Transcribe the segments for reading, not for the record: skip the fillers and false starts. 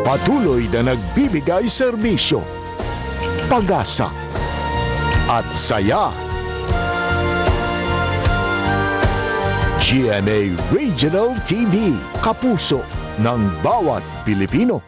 Patuloy na nagbibigay serbisyo, pag-asa at saya. GMA Regional TV, kapuso ng bawat Pilipino.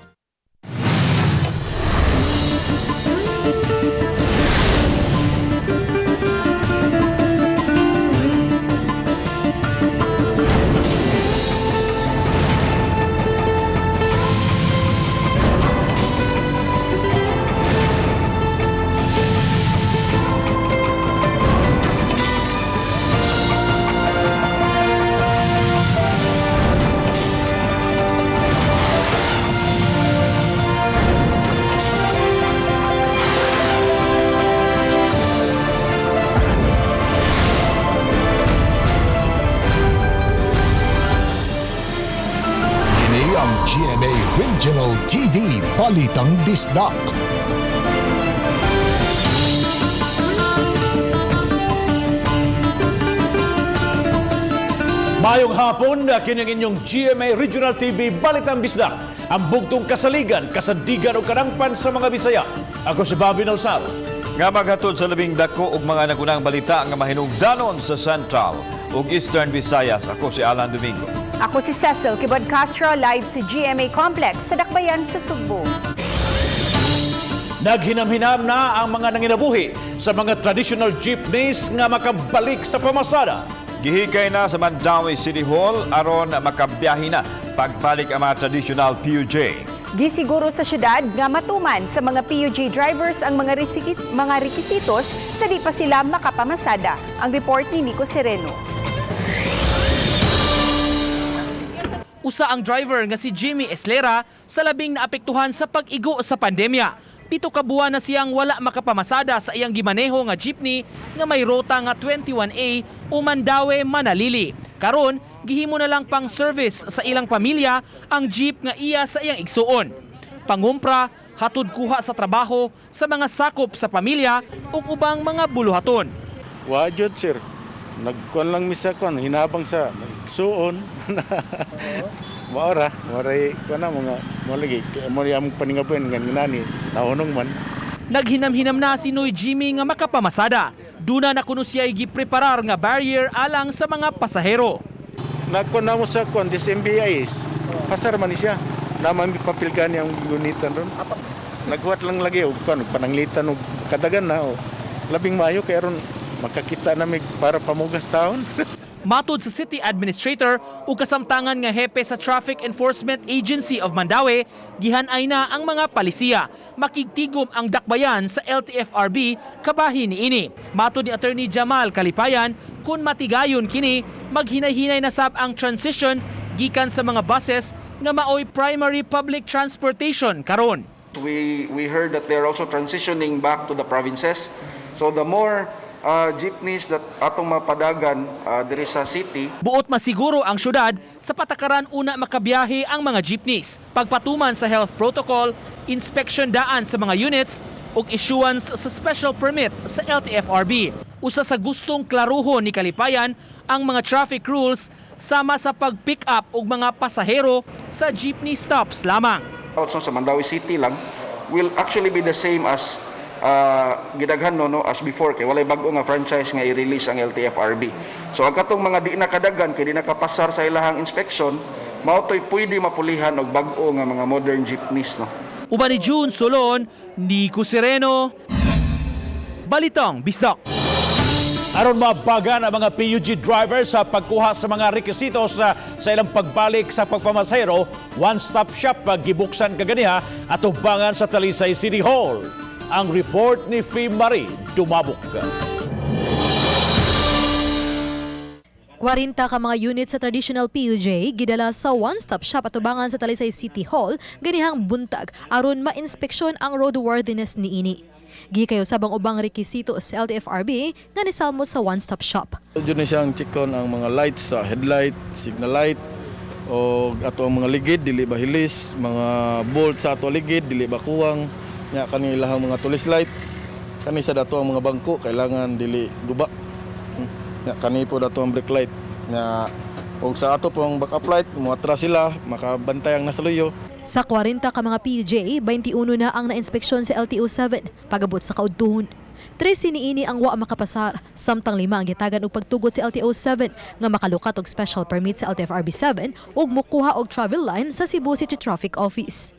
Kini ang GMA Regional TV Balitang Bisdak. Mayong hapon, kini ang inyong GMA Regional TV Balitang Bisdak. Ang bugtong kasaligan, kasandigan o kadangpan sa mga Bisaya. Ako si Bobby Nalsal. Nga maghatod sa labing dako og mga nagunang balita nga mahinungdanon sa Central ug Eastern Visayas. Ako si Alan Domingo. Ako si Cecil Kibod Castro, live sa GMA Complex sa Dakbayan sa Sugbo. Naghinam-hinam na ang mga nanginabuhi sa mga traditional jeepneys nga makabalik sa pamasada. Gihikay na sa Mandaue City Hall aron makabiyahe na pagbalik ang mga traditional PUJ. Gisiguro sa syudad nga matuman sa mga PUJ drivers ang mga rekisitos sa di pa sila makapamasada. Ang report ni Nico Sereno. Usa ang driver nga si Jimmy Eslera sa labing naapektuhan sa pag-igo sa pandemya. 7 ka buwan na siyang wala makapamasada sa iyang gimaneho nga jeepney nga may rota nga 21A o Mandaue, Manalili. Karon, gihimo na lang pang service sa ilang pamilya ang jeep nga iya sa iyang igsuon. Pangumpra, hatod kuha sa trabaho sa mga sakop sa pamilya ug ubang mga buluhaton. Wa jud, sir. Nagkuan lang misa kuan hinabang sa suon. Maora, maoray kuan na mga mo lagi mo among paningabuhin ngan nani nahunong man. Naghinam-hinam na si Noy Jimmy nga makapamasada. Duna na kuno siya gipreparar nga barrier alang sa mga pasahero. Nagkuan na mo sa kuan DSMBIs. Pasar man ni siya. Naman mi papel gani ang gunitan ron. Naghuwat lang lagi og kuan pananglitan og kadagan na o. Labing maayo kay aron makakita na mig para pamugas taon. Matud sa City Administrator ug kasamtangan nga hepe sa Traffic Enforcement Agency of Mandaue, gihanay na ang mga palisiya. Makigtigom ang dakbayan sa LTFRB kabahin niini. Matud ni Attorney Jamal Kalipayan, kung matigayon kini, maghinay-hinay na sab ang transition gikan sa mga buses nga maoy primary public transportation karon. We heard that they're also transitioning back to the provinces. So the more jeepneys that atong mapadagan diri sa city, Buot masiguro ang syudad sa patakaran una makabiyahe ang mga jeepneys. Pagpatuman sa health protocol, inspection daan sa mga units ug issuance sa special permit sa LTFRB. Usa sa gustong klaruhon ni Kalipayan ang mga traffic rules sama sa pag-pick up og mga pasahero sa jeepney stops lamang. Also sa Mandaue City lang will actually be the same as gidaghan no, no as before kay walay bag-o nga franchise nga i-release ang LTFRB. So ang katong mga di nakadagan kay di nakapasar sa ilahang inspection, mao to'y pwede mapulihan og bag-o nga mga modern jeepneys, no. Uban ni June Solon, Nico Sereno, Balitang Bisdak. Aron mabagan ang mga PUG drivers sa pagkuha sa mga rekisitos sa ilang pagbalik sa pagpamasahero, one-stop shop gibuksan kaganiha at ubangan sa Talisay City Hall. Ang report ni Fee Marie Dumabok. 40 ka mga unit sa traditional PUJ gidala sa one-stop shop atubangan sa Talisay City Hall ganihang buntag aron mainspeksyon ang roadworthiness niini. Gikayo sabang ubang rekisito sa LTFRB nga nisalmo sa one-stop shop. Diyon na siyang checkon ang mga lights sa headlight, signal light, o ato ang mga ligid, dili ba hilis, mga bolt sa ato ligid, dili ba kuwang, nya kani ilahang mga tulis light, kani sa dato ang mga bangko, kailangan dili guba. Nya kani po dato ang brake light. Nya og sa ato pong backup light, muatra sila, makabantay ang nasa luyo. Sa 40 ka mga PUJ, 21 na ang nainspeksyon sa LTO 7 pagabot sa kaudtuhon. 13 niini ang wa makapasar, samtang 5 ang gitagan og pagtugot sa LTO 7 nga makalukat og special permit sa LTFRB 7 ug mukuha og travel line sa Cebu City Traffic Office.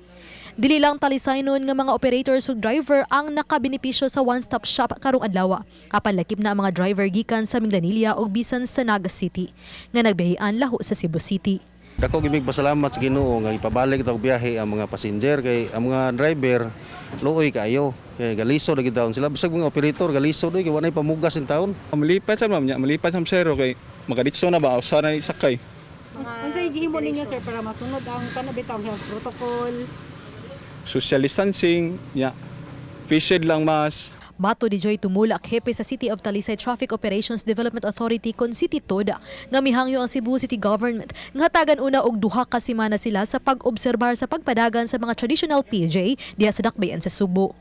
Dili lang Talisaynon nga mga operators ug driver ang nakabenepisyo sa one-stop shop karong adlaw. Apan lakip na ang mga driver gikan sa Minglanilla ug bisan sa Naga City nga nagbiyahean laho sa Cebu City. Dako gid pasalamat sa Ginoo nga ipabalik ta og biyahe ang mga passenger kay ang mga driver luoy kaayo kay galiso lagi taon sila, bisag mga operator galiso doy kay walay pamugas in taon. Malipat sa ma'am niya, malipat sa sero kay makaditso na ba usa na sakay. Unsay gihimo ninyo, sir, para masunod ang kanang bitang health protocol? Social distancing, nya. Face shield lang mas. Mato ni Joy Tumulak, hepe sa City of Talisay Traffic Operations Development Authority kon City TODA, nga mihangyo ang Cebu City Government nga hatagan una og 2 ka semana sila sa pag-obserbar sa pagpadagan sa mga traditional PJ diha sa dakbayan sa Sugbo.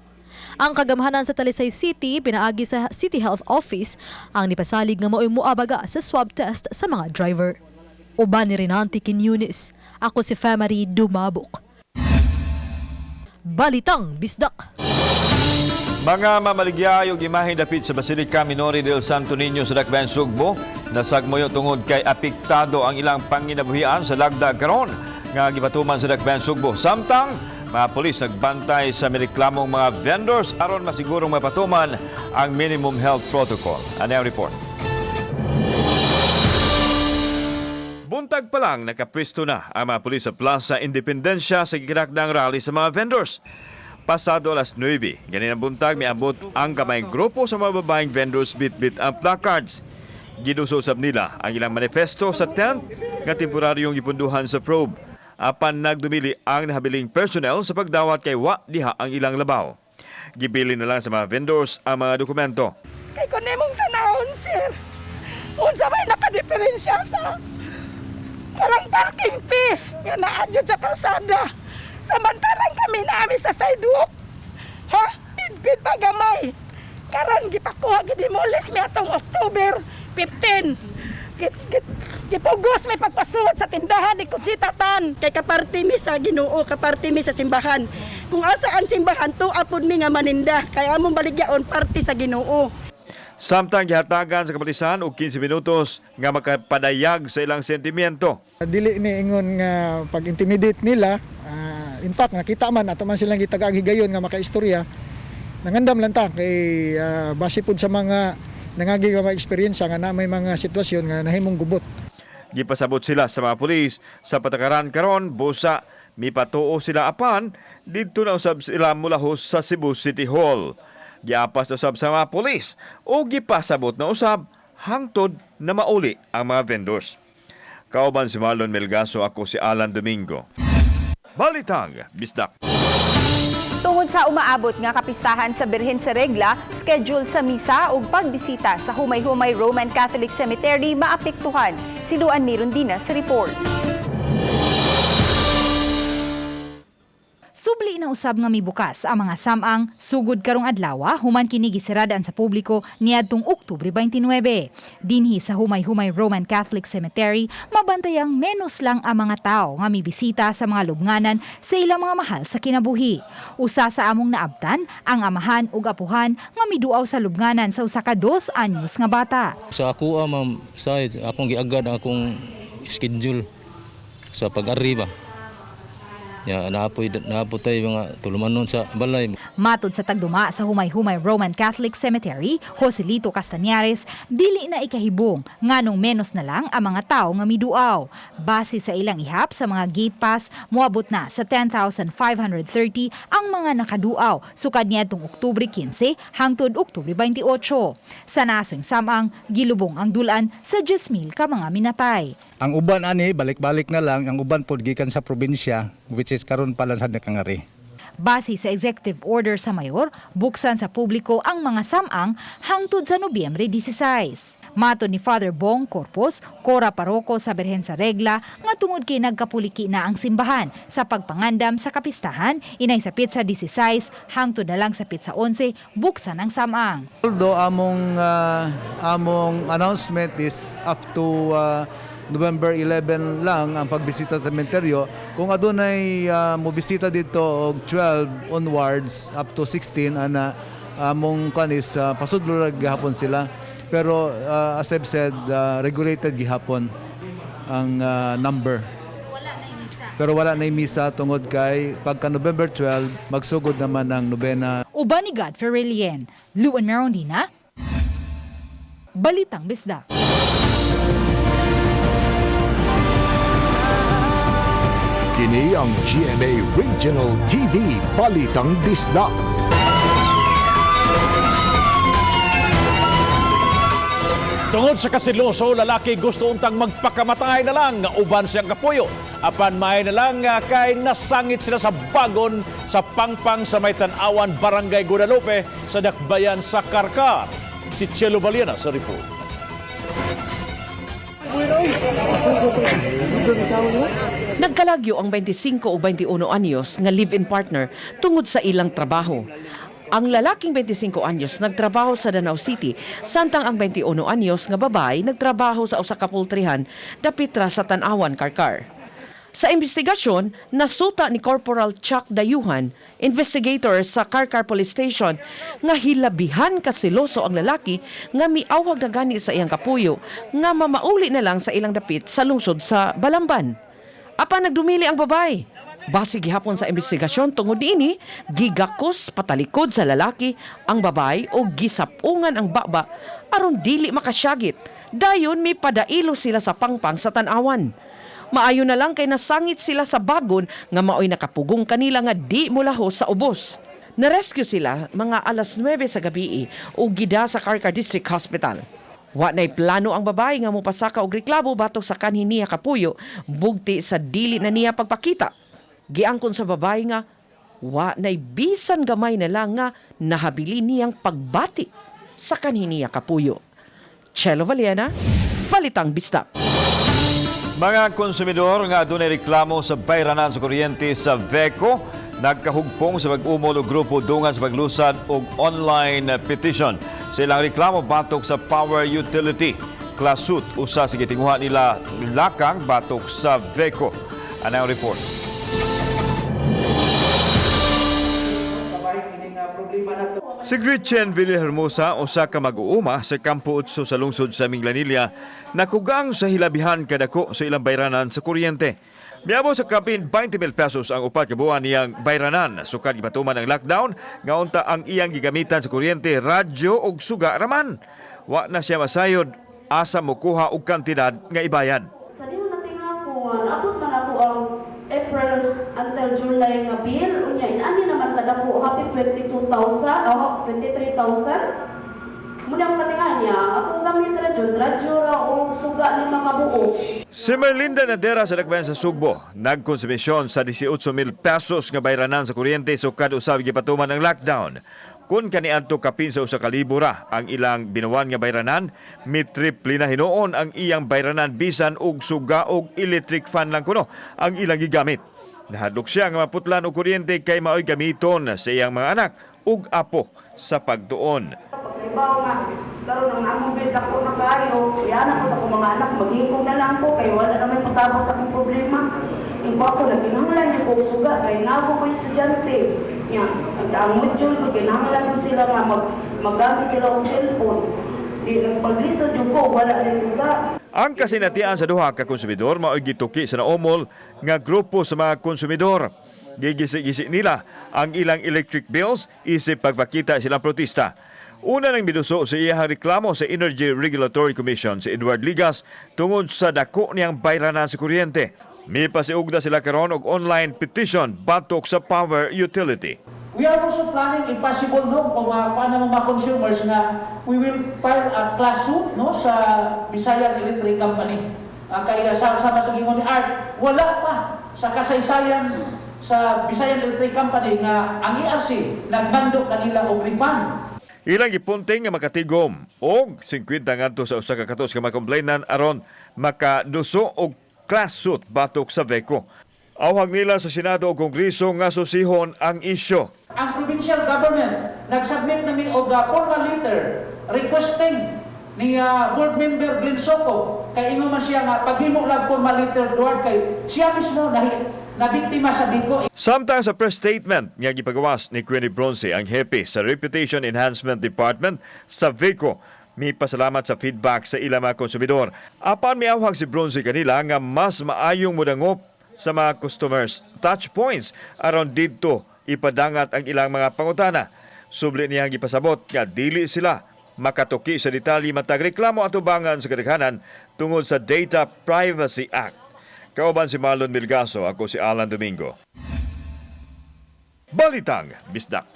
Ang kagamhanan sa Talisay City pinaagi sa City Health Office ang nipasalig nga mao'y muabaga sa swab test sa mga driver. Uban ni Renante Quiñones, ako si Femary Dumabok. Balitang Bisdak. Mga mamaligya ug imahe dapit sa Basilica Minore del Santo Niño sa Dakbayan Sugbo nasagmoyo tungod kay apektado ang ilang panginabuhian sa lagdag karon nga gipatuman sa Dakbayan Sugbo. Samtang mga pulis nagbantay sa mireklamong mga vendors aron masigurong mapatuman ang minimum health protocol. Ano ang report? Buntag pa lang, nakapwesto na ang mga pulis sa Plaza Independencia sa gikinakdang rally sa mga vendors. Pasado alas 9, ganin ang buntag, miabot ang kamayng grupo sa mga babaeng vendors bit-bit ang placards. Giduso usab nila ang ilang manifesto sa tent nga temporaryong gipunduhan sa probe. Apan nagdumili ang nahabiling personnel sa pagdawat kay wa diha ang ilang labaw. Gibilin na lang sa mga vendors ang mga dokumento. Kay kun imong tanawon, sir, unsa may nakadiferensya sa karang parking fee nga naa jud sa kalsada? Samantalang kami naami sa sidewalk. Ha? Bidbid pa gamay. Karon gipakuha, gidemolish mi atong October 15. Git, git, gipugos may pagpasuot sa tindahan ni Conchita Tan. Kay kaparte mi sa Ginoo, kaparte mi sa simbahan. Kung asa ang simbahan, tuwa pud mi nga maninda. Kay among baligyaon parte sa Ginoo. Samtang gihatagan sa kapulisan og 15 minutos nga makapadayag sa ilang sentimiento. Dili ni ingon nga pag-intimidate nila, in fact nakita man ato man silang gitagaang higayon nga makaistorya. Nangandam lang ta kay base pud sa mga nangagi nga mga eksperyensya nga na may mga sitwasyon nga nahimong gubot. Gipasabot sila sa mga pulis sa patakaran karon busa mipatuo sila, apan didto na usab sila mulahos sa Cebu City Hall. Giapas na usab sa mga pulis o gipasabot na usab hangtod na mauli ang mga vendors. Kauban si Marlon Melgaso, ako si Alan Domingo. Balitang Bisdak. Tungod sa umaabot nga kapistahan sa Birhen sa Regla, schedule sa misa ug pagbisita sa Humay-Humay Roman Catholic Cemetery maapektuhan. Si Luan Mirundina sa report. Subli na usab nga mibukas ang mga samang sugod karong adlaw human kini gisiradaan sa publiko niadtong Oktubre 29. Dinhi sa Humay-Humay Roman Catholic Cemetery, mabantayang menos lang ang mga tao nga mibisita sa mga lubnganan sa ilang mga mahal sa kinabuhi. Usa sa among naabtan ang amahan ug apuhan nga miduaw sa lubnganan sa usa ka 2 anyos nga bata. Sa ako, ma'am, sa akong giagad ang akong schedule sa pag-ari ba. Ya, naapoy tay mga tulumanon sa balay. Matod sa tagduma sa Humay-Humay Roman Catholic Cemetery, Joselito Castañares, dili na ikahibong nganong menos na lang ang mga tao nga miduaw. Base sa ilang ihap sa mga gate pass, moabot na sa 10,530 ang mga nakaduaw sukad niadtong Oktubre 15 hangtod Oktubre 28. Sa nasong samang, gilubong ang dulan sa 10,000 ka mga minatay. Ang uban ani balik-balik na lang, ang uban pod gikan sa probinsya, which is karon pa lang sa nakangari. Base sa executive order sa mayor, buksan sa publiko ang mga samang hangtod sa Nobyembre 16. Matod ni Father Bong Corpus, Kora Paroko sa Birhen sa Regla, nga tungod kay nagkapuliki na ang simbahan sa pagpangandam sa kapistahan, inay sa petsa 16 hangtod na lang sa petsa 11 buksan ang samang. Although among announcement is up to November 11 lang ang pagbisita sa sementeryo. Kung adunay mobisita dito og 12 onwards up to 16 ana, among kuan is pasudlo ra gihapon sila. Pero as I've said, regulated gihapon ang number. Pero wala na misa tungod kay pagka November 12 magsugod naman ang nobena. Uban ni God Ferrelien, Luan Merondina, Balitang Bisdak. Kini ang GMA Regional TV Balitang Bisdak. Tungod sa kasiloso, lalaki gusto untang magpakamatay na lang uban siyang kapuyo. Apan may na lang kay nasangit sila sa bagon sa pangpang sa may Tan-awan, Barangay Guadalupe sa Dakbayan sa Karkar. Si Chelo Valiana sa report. Nagkalagyo ang 25 o 21 anyos nga live-in partner tungod sa ilang trabaho. Ang lalaking 25 anyos nagtrabaho sa Danao City, samtang ang 21 anyos nga babae nagtrabaho sa usa ka poultryhan dapit ra sa Tan-awan, Carcar. Sa investigasyon, nasuta ni Corporal Chuck Dayuhan, investigator sa Carcar Police Station, nga hilabihan kasiloso ang lalaki nga miawhag na gani sa iyang kapuyo nga mamauli na lang sa ilang dapit sa lungsod sa Balamban. Apan nagdumili ang babae. Base gihapon sa investigasyon tungod niini, gigakos patalikod sa lalaki ang babae o gisapungan ang baba aron dili makasyagit. Dayon may padailo sila sa pangpang sa Tan-awan. Maayo na lang kay nasangit sila sa bagon nga maoy nakapugong kanila nga di mulaho sa ubos. Narescue sila mga alas 9 sa gabi o gida sa Carcar District Hospital. Wa na'y plano ang babae nga mopasaka og reklamo batok sa kanhi niya kapuyo bugti sa dili na niya pagpakita. Giangkon sa babae nga wa na'y bisan gamay na lang nga nahabili niyang pagbati sa kanhi niya kapuyo. Chelo Valiena, Balitang Bisdak. Mga konsumidor nga adunay reklamo sa bayranan sa kuryente sa VECO nagkahugpong sa pag-umol og grupo dungan sa paglusad og online petition. Sa ilang reklamo batok sa power utility. Class suit usa sa gitinguha nila lakang batok sa VECO. Anang report. Si Gretchen Villahermosa, usa ka mag-uuma sa Kampo Utso sa lungsod sa Minglanilla, nakugang sa hilabihan kadako sa ilang bayranan sa kuryente. Miabot sa kapin 20 mil pesos ang upat ka buwan niyang bayranan. Sukad gipatuman ang lockdown, nga unta ang iyang gigamitan sa kuryente, radyo ug suga raman. Wa na siya masayod asa mokuha og kantidad nga ibayad. Sa diho natinga ko nga naabot man ako ang April until July nga bill, unya inani naman kadako hapit 22,000 o 23,000. Muna ang katinga niya, akong gamit radyo, radyo ra og suga ni makabuo. Si Merlinda Nadera sa Dakbayan sa Sugbo, nagkonsumisyon sa 18 mil pesos nga bayranan sa kuryente sukad usab gipatuman ang lockdown. Kung kaniadto kapin sa 1,000 ra ang ilang binuwan nga bayranan, mitriple na hinuon ang iyang bayranan bisan og suga og electric fan lang kuno ang ilang gigamit. Nahadlok siya nga maputlan og kuryente kay maoy gamiton sa iyang mga anak ug apo sa pagduon. Ibaw nga, karon ang among bill dako na kayo, yan ako sa akong mga anak, maghingkong na lang ko, kay wala naman matapos sa akong problema. Yung ko ako, nagkinahanglan niyo ko suga, kay nabo ko estudyante. Nya, ang ang module ko, kinahanglan ko sila nga maggamit sila og cellphone. Di nagpaglisod yung ko, wala sa suga. Ang kasinatian sa duha ka konsumidor mao'y gituki sa naumol nga grupo sa mga konsumidor. Gigisi-gisi nila ang ilang electric bills isip pagpakita silang protesta. Una nang miduso sa iyang reklamo sa Energy Regulatory Commission si Edward Ligas tungod sa dako niyang bayranan sa kuryente. Mipasiugda sila karon og online petition batok sa power utility. We are also planning, if possible, no, kung paano mga consumers na we will file a class suit, no, sa Visayan Electric Company. Kaya sama sa gingon ni Art, wala pa sa kasaysayan sa Visayan Electric Company nga ang ERC nagmando kanila og refund. Ilang gipunting nga makatigom og 50 ngadto sa usa ka katos ka makomplainan aron makaduso og class suit batok sa VECO. Awhag nila sa Senado o Kongreso nga susihon ang isyu. Ang provincial government nagsubmit nami og formal letter requesting ni board member Glenn Soco Kay ingon man siya nga paghimo lang formal letter, Edward, kay siya mismo na biktima sa Biko. Samtang sa press statement nga gipagawas ni Queenie Bronce, ang hepe sa Reputation Enhancement Department sa VECO, mi pasalamat sa feedback sa ilang mga konsumidor. Apan miawhag si Bronce kanila nga mas maayong mudangop sa mga customers touch points aron didto ipadangat ang ilang mga pangutana. Subli niyang gipasabot nga dili sila makatuki sa detalye matag reklamo atubangan sa kadaghanan tungod sa Data Privacy Act. Kauban si Marlon Milgaso, ako si Alan Domingo. Balitang Bisdak.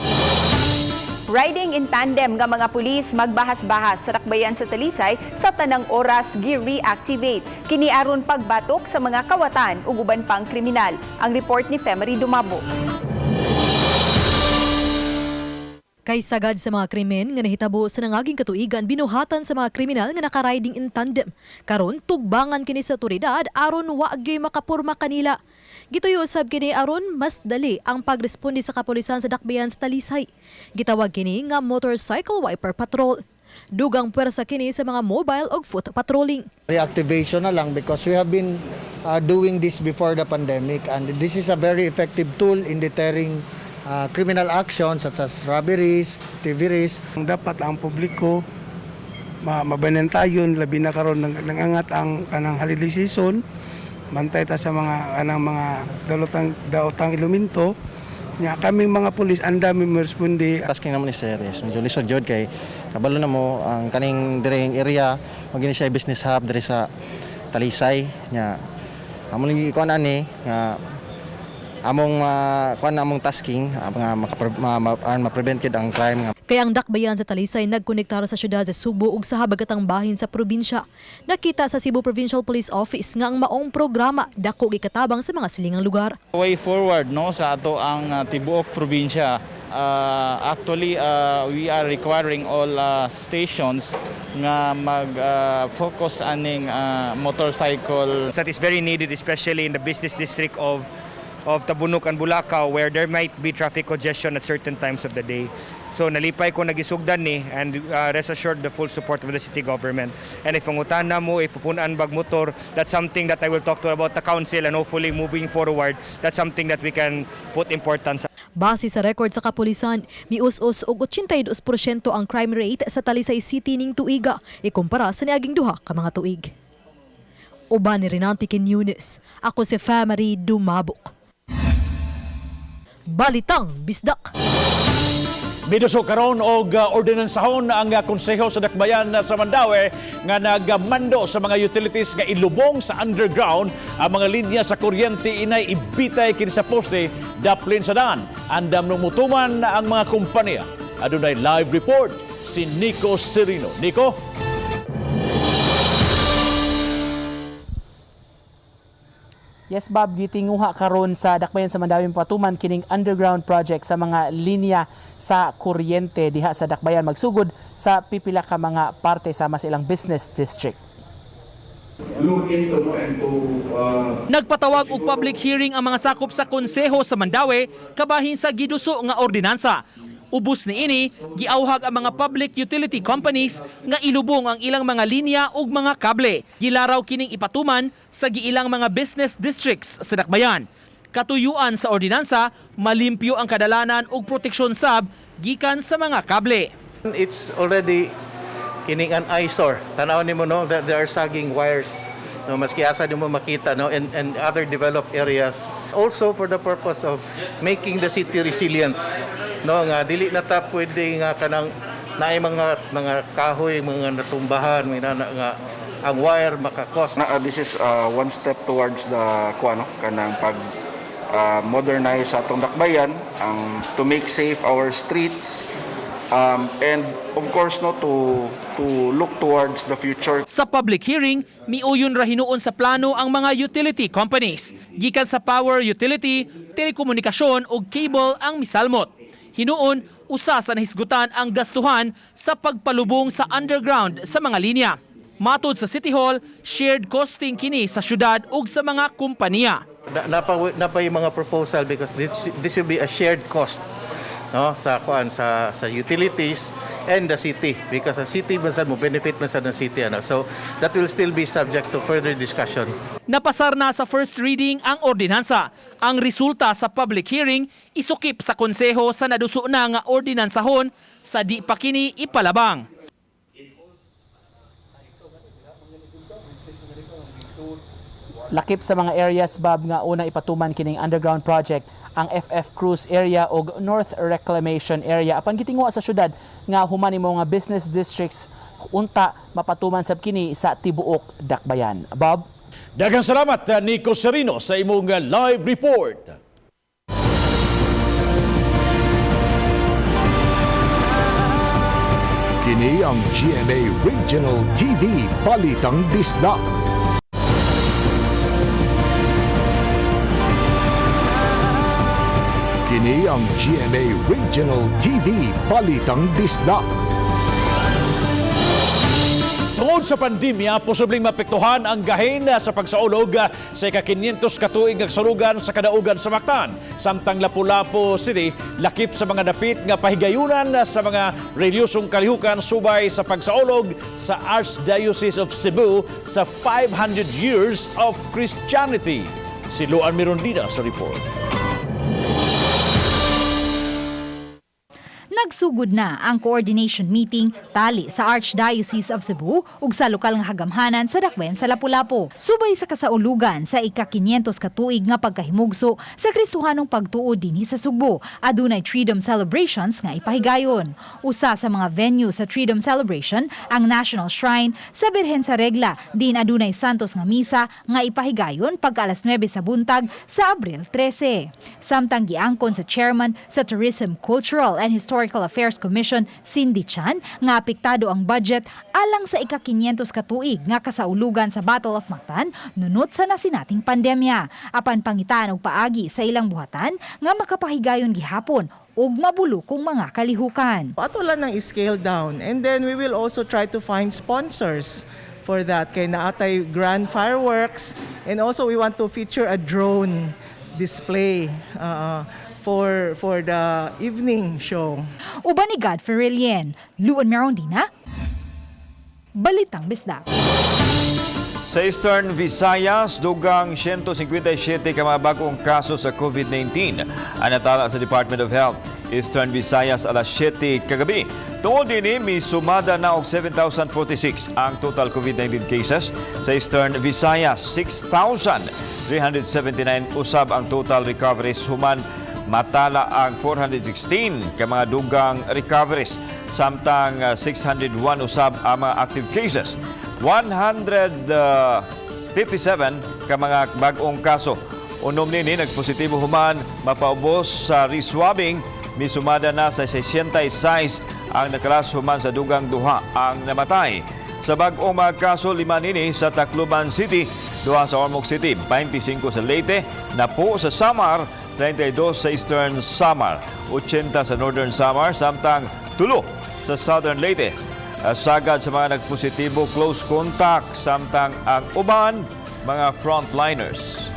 Riding in tandem nga mga pulis magbahas-bahas sa dakbayan sa Talisay sa tanang oras gi-reactivate. Kini aron pagbatok sa mga kawatan ug uban pang kriminal. Ang report ni Femery Dumabo. Kay sagad sa mga krimen nga nahitabo sa nangaging katuigan binuhatan sa mga kriminal nga naka-riding in tandem. Karon tugbangan kini sa otoridad aron wa gyoy makapurma kanila. Gituyo usab kini aron mas dali ang pagresponde sa kapulisan sa dakbayan sa Talisay. Gitawag kini nga Motorcycle Wiper Patrol. Dugang puwersa kini sa mga mobile og foot patrolling. Reactivation na lang because we have been doing this before the pandemic, and this is a very effective tool in deterring criminal actions such as robberies, thieveries. Dapat ang publiko mabanantayon, labi na karon nang nangangat ang kanang holiday season. Bantay ta sa mga kanang mga dalotang daotang elemento nya. Kaming mga pulis, andam mi moresponde. Tasking naman ni sir is medyo lisod jud kay kabalo na mo ang kaning direhing area, magini siya business hub diri sa Talisay. Nya amo ning kuan ani nga among kuan, among tasking nga ma-prevent kid ang crime nga. Kaya ang dakbayan sa Talisay nagkonektar sa syudad sa Sugbo ug sa habagatang bahin sa probinsya. Nakita sa Cebu Provincial Police Office nga ang maong programa dako gikatabang sa mga silingang lugar. Way forward, no, sa ato ang tibuok probinsya. Actually, we are requiring all stations nga mag focus aning motorcycle. That is very needed, especially in the business district of Tabunok and Bulacau, where there might be traffic congestion at certain times of the day. So nalipay ko nagisugdan ni and rest assured the full support of the city government. And if mangutana mo, if pupunan bag motor, that's something that I will talk to about the council, and hopefully moving forward, that's something that we can put importance. Base sa record sa kapulisan, mius-us og 82% ang crime rate sa Talisay City ning tuiga ikumpara sa niaging 2 ka mga tuig. Uban ni Renante Quiñones, ako si Famary Dumabok. Balitang Bisdak. Miduso karon og ordinansahon ang konseho sa dakbayan sa Mandaue nga nagmando sa mga utilities nga ilubong sa underground ang mga linya sa kuryente inay ibitay kini sa poste daplin sa daan. Andam nung mutuman ang mga kompanya. Adunay live report si Nico Serino. Nico? Yes, Bob, gitinguha karon sa dakbayan sa Mandaue patuman kining underground project sa mga linya sa kuryente diha sa dakbayan, magsugod sa pipila ka mga parte sama sa ilang business district. Look into, no, and to Nagpatawag og public hearing ang mga sakop sa konseho sa Mandaue kabahin sa giduso nga ordinansa. Ubos niini, giawhag ang mga public utility companies nga ilubong ang ilang mga linya ug mga kable. Gilaraw kining ipatuman sa giilang mga business districts sa dakbayan. Katuyuan sa ordinansa, malimpyo ang kadalanan ug proteksyon sab gikan sa mga kable. It's already kining an eyesore. Tanaw nimo, no, that there are sagging wires. No, maski asa nimo makita, no, and other developed areas. Also for the purpose of making the city resilient. No, nga dili na ta pwede nga kanang naay mga kahoy, mga natumbahan, mga nana nga ang wire makakos. Na, this is one step towards the kuan, no, kanang pag modernize sa atong dakbayan, ang to make safe our streets and of course, no, to look towards the future. Sa public hearing, miuyon ra hinuon sa plano ang mga utility companies. Gikan sa power utility, telekomunikasyon ug cable ang misalmot. Hinuon, usa sa nahisgutan ang gastuhan sa pagpalubong sa underground sa mga linya. Matod sa City Hall, shared costing kini sa syudad ug sa mga kumpanya. Napa yung mga proposal because this will be a shared cost, no, sa kuan, sa utilities. and the city, because the city man sad mo benefit man sad ng city ano. So that will still be subject to further discussion. Napasar na sa first reading ang ordinansa. Ang resulta sa public hearing isukip sa konseho sa naduso na nga ordinansahon sa di pa kini ipalabang. Lakip sa mga areas, Bob, nga unang ipatuman kining underground project ang FF Cruz area og North Reclamation area. Apan gitinguha sa syudad nga human nimo nga business districts unta mapatuman sab kini sa tibuok Dakbayan. Bob? Daghang salamat, Nico Serino, sa imong live report. Kini ang GMA Regional TV Balitang Bisdak. Kini ang GMA Regional TV Balitang Bisdak. Tungod sa pandemya, posibleng maapektuhan ang gahin sa pagsaulog sa ika-500 katuig nga kasarugan sa kadaugan sa Mactan. Samtang Lapu-Lapu City, lakip sa mga dapit nga pahigayunan sa mga reliyosong kalihukan subay sa pagsaulog sa Archdiocese of Cebu sa 500 years of Christianity. Si Luan Mirondina sa report. Nagsugod na ang coordination meeting tali sa Archdiocese of Cebu ug sa lokal nga hagamhanan sa Dakbayan sa Lapu-Lapu. Subay sa kasaulugan sa ika-500 katuig nga pagkahimugso sa Kristohanong pagtuo dinhi sa Sugbo, adunay Triduum celebrations nga ipahigayon. Usa sa mga venue sa Triduum celebration ang National Shrine sa Birhen sa Regla, din adunay Santos nga misa nga ipahigayon pagka alas 9 sa buntag sa Abril 13. Samtang giangkon sa chairman sa Tourism, Cultural and Historical Affairs Commission, Cindy Chan, nga apektado ang budget alang sa ika-500 katuig nga kasaulugan sa Battle of Mactan nunot sa nasinating pandemya. Apan pangitaan og paagi sa ilang buhatan nga makapahigayon gihapon ug mabulukong mga kalihukan. Ato lang nang scale down, and then we will also try to find sponsors for that kay naatay grand fireworks, and also we want to feature a drone display for the evening show. Uban ni God Ferrilien, Luan Merondina, Balitang Bisdak. Sa Eastern Visayas, dugang 157 ka mga bagong kaso sa COVID-19 ang natala sa Department of Health. Eastern Visayas alas 7 kagabi. Tungod dini, misumada na og 7,046 ang total COVID-19 cases sa Eastern Visayas. 6,379 usab ang total recoveries human matala ang 416 ka mga dugang recoveries, samtang 601 usab ang mga active cases. 157 ka mga bag-ong kaso. Unom nini nagpositibo human mapaubos sa reswabbing, misumada na sa 66 ang nakalas human sa dugang duha ang namatay. Sa bag-ong mga kaso, 5 nini sa Tacloban City, 2 sa Ormoc City, 25 sa Leyte, 10 sa Samar, 32 sa Eastern Samar, 80 sa Northern Samar, samtang 3 sa Southern Leyte. Sagad sa mga nagpositibo, close contact, samtang ang uban, mga frontliners.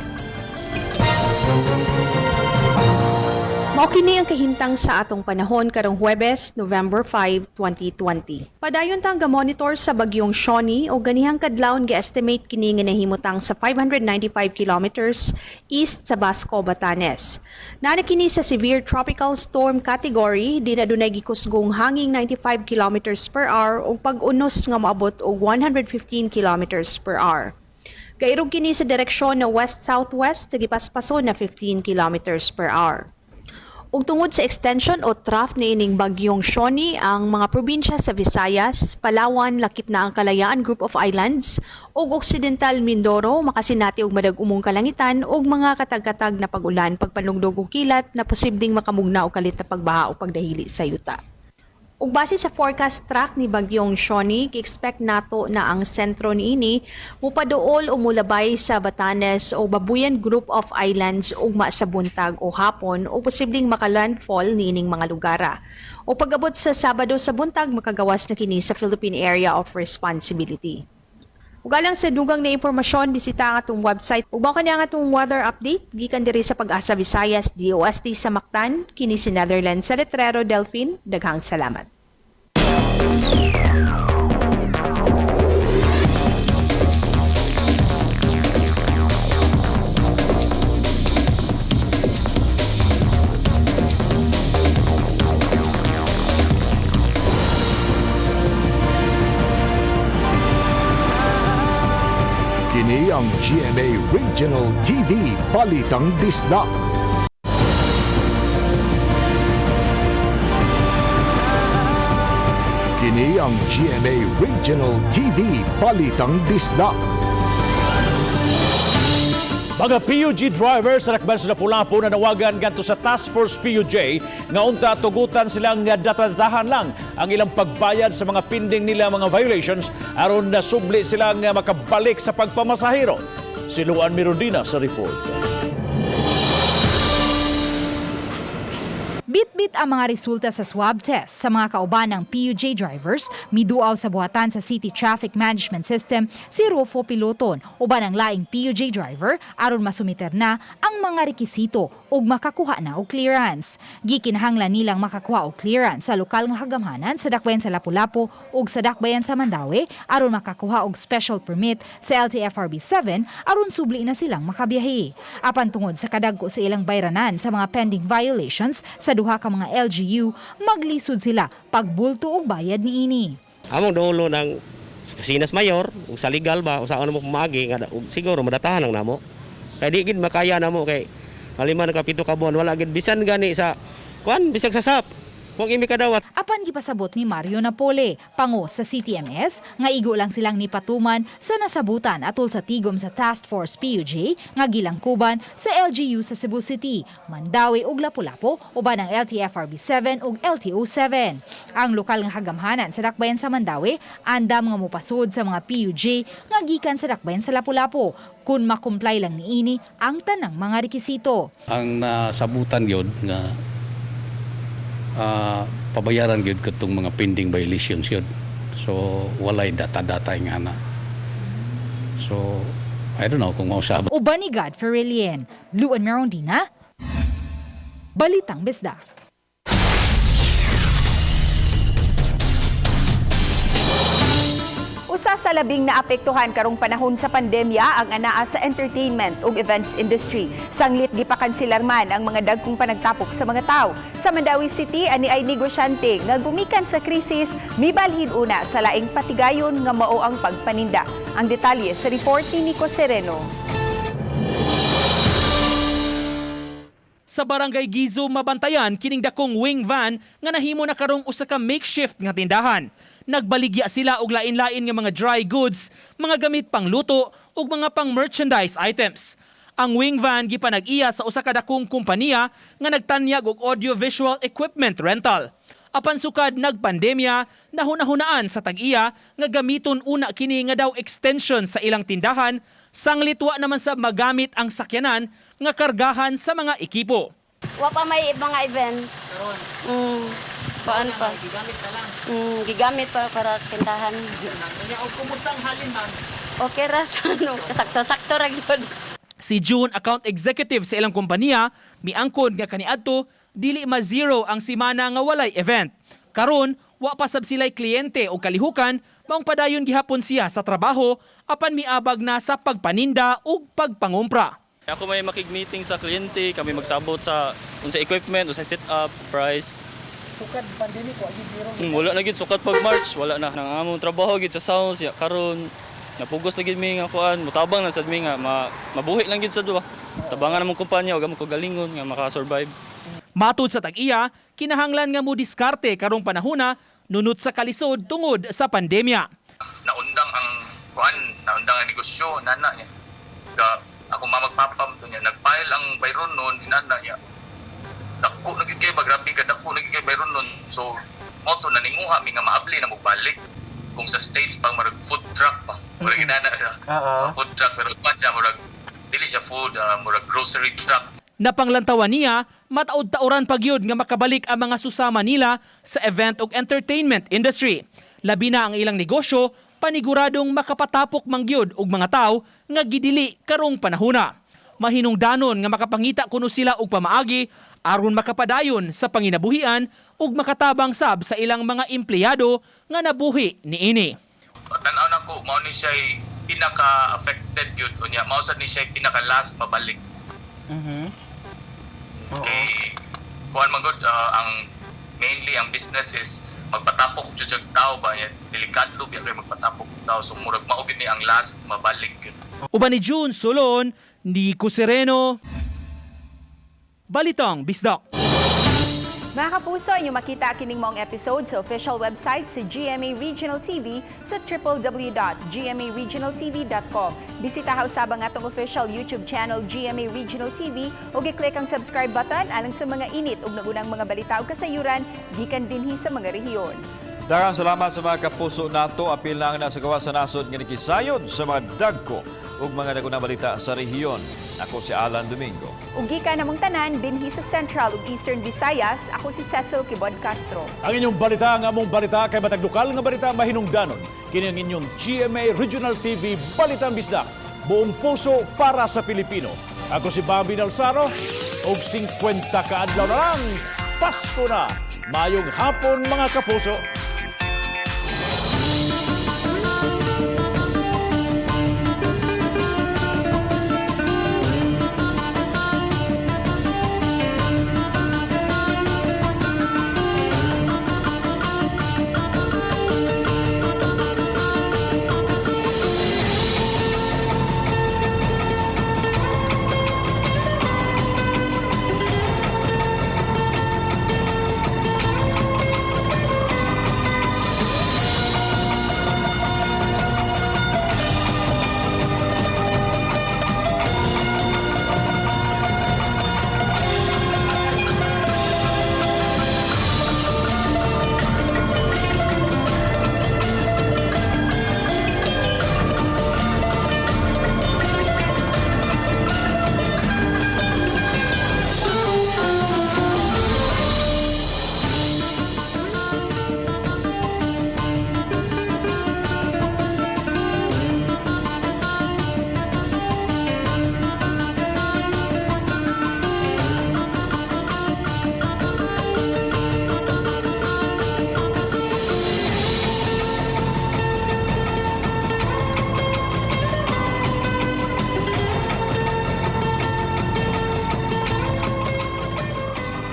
Mao kini ang kahimtang sa atong panahon karong Huwebes, November 5, 2020. Padayon tang ga-monitor sa bagyong Siony o ganihang kadlawon gi-estimate kini nga nahimutang sa 595 kilometers east sa Basco, Batanes. Naa kini sa severe tropical storm category, di na dunay gikusgong hanging 95 kilometers per hour ug pag-unos nga moabot og 115 kilometers per hour. Gairog kini sa direksyon na west-southwest sa gipaspason na 15 kilometers per hour. Ug tungod sa extension o trough niining bagyong Siony, ang mga probinsya sa Visayas, Palawan, lakip na ang Kalayaan Group of Islands ug Occidental Mindoro makasinati og madag-umong kalangitan ug mga katag-katag na pag-ulan, pagpanugdog og kilat na posibleng makamugna og kalit na pagbaha o pagdahili sa yuta. Ug base sa forecast track ni Bagyong Siony, gi-expect nato na ang sentro niini mupaduol o mulabay sa Batanes o Babuyan Group of Islands ugma sa buntag o hapon o posibleng makalandfall niining mga lugara. O pag-abot sa Sabado sa buntag, makagawas na kini sa Philippine Area of Responsibility. Ug alang sa dugang na impormasyon, bisita ang atong website. Ug mao kani ang atong weather update gikan diri sa Pag-asa Visayas, DOST sa Mactan, kini si Netherlands sa Letrero Delphine. Daghang salamat. Kini ang GMA Regional TV Balitang Bisdak. Kini ang GMA Regional TV Balitang Bisdak. Mga PUG drivers sa Dakbayan sa Lapu-Lapu nanawagan ngadto sa Task Force PUJ nga unta tugutan silang nga datadahan lang ang ilang pagbayad sa mga pending nila mga violations aron nasubli sila nga makabalik sa pagpamasahero. Si Luan Mirondina sa report. Bit-bit ang mga resulta sa swab test sa mga kauban ng PUJ drivers, miduaw sa buhatan sa City Traffic Management System si Rufo Piloton uban ang laing PUJ driver aron masumiter na ang mga rekisito ug makakuha na og clearance. Gikinahanglan nilang makakuha og clearance sa lokal nga kagamhanan sa dakbayan sa Lapu-Lapu ug sa dakbayan sa Mandaue aron makakuha og special permit sa LTFRB 7 aron subli na silang makabiyahe. Apan tungod sa kadagko sa ilang bayranan sa mga pending violations sa duha ka mga LGU, maglisod sila pagbulto og bayad niini. Among dulo ng Sinas Mayor ug sa legal ba usaon mo pamaagi nga ug siguro madatahan lang namo. Kay di gid makaya namo kay 5 na ka 7 ka buwan wala gid bisan gani sa kuan bisag sa SAP. Kung imi kadawat. Apan gipasabot ni Mario Napole, pango sa CTMS, nga igo lang silang nipatuman sa nasabutan atol sa tigom sa Task Force PUJ nga gilangkuban sa LGU sa Cebu City, Mandaue ug Lapu-Lapu uban ang LTFRB 7 ug LTO 7. Ang lokal nga kagamhanan sa dakbayan sa Mandaue andam nga mopasud sa mga PUJ nga gikan sa dakbayan sa Lapu-Lapu kun makumply lang niini ang tanang mga rekisito. Ang nasabutan yun nga pabayaran gyud katong mga pending violations yun. So walay data-data nga na. So I don't know kung mausab. Uban ni God Ferrelien, Luan Merondina, Balitang Bisdak. Usa sa labing naapektuhan karong panahon sa pandemya ang anaa sa entertainment ug events industry. Sanglit gipakanselar man ang mga dagkong panagtapok sa mga tao. Sa Mandaue City, ani ay negosyante nga gumikan sa krisis, mibalhin una sa laing patigayon nga mao ang pagpaninda. Ang detalye sa report ni Nico Sereno. Sa Barangay Gizo mabantayan kining dakong wing van nga nahimo na karong usa ka makeshift nga tindahan. Nagbaligya sila og lain-lain nga mga dry goods, mga gamit pangluto ug mga pang-merchandise items. Ang wing van gipanag-iya sa usa ka dakong kompanya nga nagtanyag og audio-visual equipment rental. Apan sukad nagpandemya, nahunahunaan sa tag-iya nga gamiton una kini nga daw extension sa ilang tindahan, sanglit wa naman sa magamit ang sakyanan nga kargahan sa mga ekipo. Wa pa may mga event. Paan pa? Gigamit na lang. Gigamit pa para tindahan. Kumusta ang halin, ma'am? Okay ra sa ano, kasakto-sakto ra gyud. Si June, account executive sa ilang kompanya, miangkon nga kaniadto dili ma-zero ang simana nga walay event. Karon, wa pa sab sila'y kliyente o kalihukan, maong padayon gihapon siya sa trabaho apan miabag na sa pagpaninda ug pagpangumpra. Ako may makig-meeting sa kliyente, kami magsabot sa unsa equipment, unsa setup, price. Sukad pandemic wa gid zero. Wala na gid sukat pag March, wala na nang among trabaho gid sa sounds ya karon. Napugos na gid mi nga kuan, mutabang na sad mi nga mabuhi lang gid sa duwa. Tabangan among kumpanya ug among kagalingon nga maka-survive. Matud sa tag-iya, kinahanglan nga mo diskarte karong panahona nunot sa kalisod tungod sa pandemya. Naundang ang kuan, naundang ang negosyo nana niya. Ga ako mamagpapam to niya, nagfile ang bayron noon inana niya. Dako na gyud kay bagrabe ka dako na gyud kay bayron noon. So mo to naninguha mi nga maabli na mogbalik kung sa States pang murag food truck pa. Murag inana siya. Food truck pero pa siya murag dili siya food, murag grocery truck. Napanglantawan niya, mataod-taoran pagyud nga makabalik ang mga susama nila sa event ug entertainment industry. Labi na ang ilang negosyo, paniguradong makapatapok mangyud og mga tawo nga gidili karong panahona. Mahinungdanon nga makapangita kuno sila og pamaagi aron makapadayon sa panginabuhian ug makatabang sab sa ilang mga empleyado nga nabuhi niini. Tan-aw nako mao ni siya pinaka-affected gyud unya mao sad ni siya pinaka last mabalik. Kay kuan man gud, ang mainly ang business is magpatapok jud og tao ba niya, delikado biya kay magpatapok og tao, so murag mao gyud ni ang last mabalik gyud. Uban ni June Solon, Nico Sereno, Balitang Bisdak. Mga kapuso, inyong makita kining maong episode sa official website sa GMA Regional TV sa www.gmaregionaltv.com. Bisita usab ang atong official YouTube channel GMA Regional TV ug i-click ang subscribe button alang sa mga init ug nagunang mga balita ug kasayuran gikan dinhi sa mga rehiyon. Daghang salamat sa mga kapuso nato. Apil na ang nasa gawas sa nasod nga nikisayod sa mga dagko ug mga nagunang balita sa rehiyon. Ako si Alan Domingo. Ug gikan namong tanan dinhi sa Central ug Eastern Visayas, ako si Cecil Kibod Castro. Ang inyong balita, ang among balita kay matag lokal nga balita mahinungdanon. Kini ang inyong GMA Regional TV Balitang Bisdak. Buong puso para sa Pilipino. Ako si Bobby Nalsaro og 50 ka adlaw na lang. Pasko na. Maayong hapon, mga kapuso.